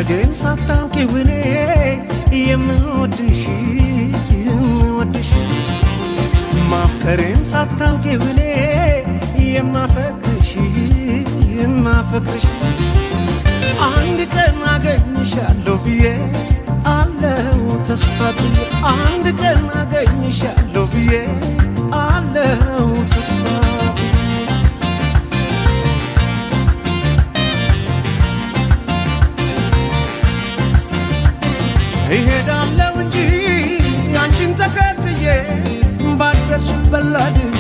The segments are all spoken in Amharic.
መውደዴን ሳታውቂው እኔ የምወድሽ የምወድሽ፣ ማፍቀሬን ሳታውቂው እኔ የማፈቅርሽ የማፈቅርሽ፣ አንድ ቀን አገኝሻለሁ ብዬ አለው ተስፋ ብዬ፣ አንድ ቀን አገኝሻለሁ ብዬ አለው ተስፋ ብዬ። እሄዳለሁ እንጂ አንቺን ተከትዬ፣ ባደርሽበት ላድር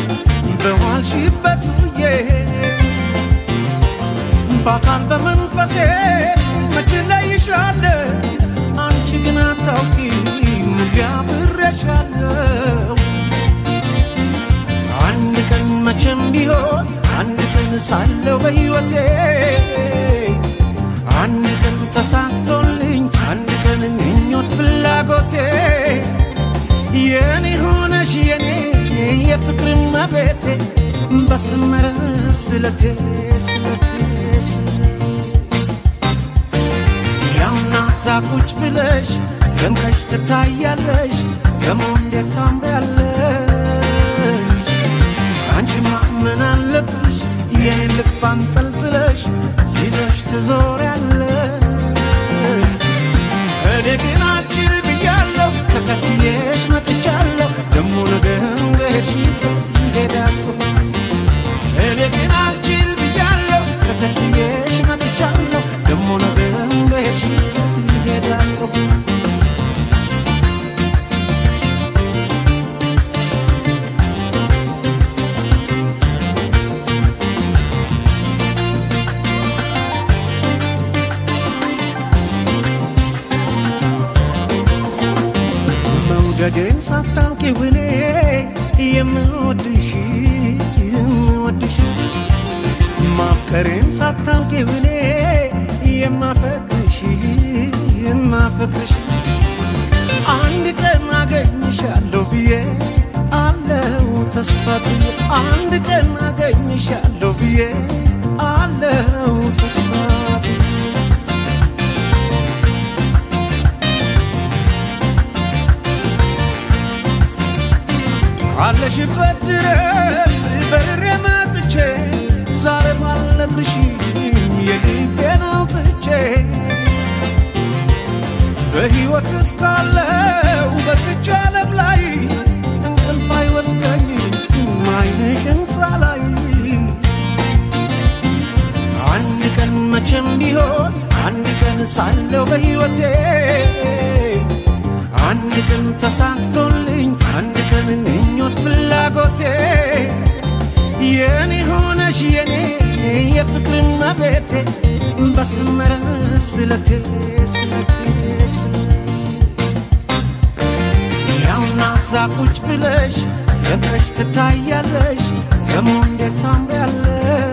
በዋልሽበት ውዬ፣ በአካል በመንፈሴ መች እለይሻለሁ፣ አንቺ ግን አታውቂም አብሬሻለሁ። አንድ ቀን መቼም ቢሆን፣ አንድ ቀን ሳለው በሕይወቴ፣ አንድ ቀን ተሳክቶልኝ፣ አንድ ቀን ምኞት ፍላጎቴ፣ የኔ ሆነሽ የኔ የፍቅር መቤቴ፣ በሰመረ ስለቴ ስለቴ ስለቴ። ያውና እዛ ቁጭ ብለሽ ደምቀሽ ትታያለሽ፣ ደሞ እንዴት ታምሪያለሽ! አንቺማ ምን አለብሽ የኔን ልብ አንጠልጥለሽ ይዘሽ ትዞሪያለሽ። እኔ ግን አልችል ብያለሁ፣ ተከትዬሽ መጥቻለሁ፣ ደሞ ነገ በሄድሽበት እሄዳለሁ። እኔ ግን አልችል ብያለሁ፣ ተከትዬሽ መጥቻለሁ፣ ደሞ ነገ በሄድሽበት እሄዳለሁ። መውደዴን ሳታውቂው እኔ የምወድሽ የምወድሽ፣ ማፍቀሬን ሳታውቂው እኔ የማፈቅርሽ የማፈቅርሽ፣ አንድ ቀን አገኝሻለሁ ብዬ አለው ተስፋ ብዬ፣ አንድ ቀን አገኝሻለሁ ብዬ አለው ተስፋ ብዬ። ካለሽበት ድረስ በርሬ መጥቼ ዛሬ ባልነግርሽም የልቤን አውጥቼ፣ በሕይወት እስካለው በዚች ዓለም ላይ እንቅልፍ አይወስደኝም ዓይንሽን ሳላይ። አንድ ቀን መቼም ቢሆን፣ አንድ ቀን ሳለው በሕይወቴ፣ አንድ ቀን ተሳክቶልኝ፣ አንድ ቀን ምኞት ፍላጎቴ፣ የኔ ሆነሽ የኔ የፍቅር መቤቴ፣ በሰመረ ስለቴ ስለቴ ስለቴ። ያውና እዛ ቁጭ ብለሽ ደምቀሽ ትታያለሽ፣ ደሞ እንዴት ታምሪያለሽ!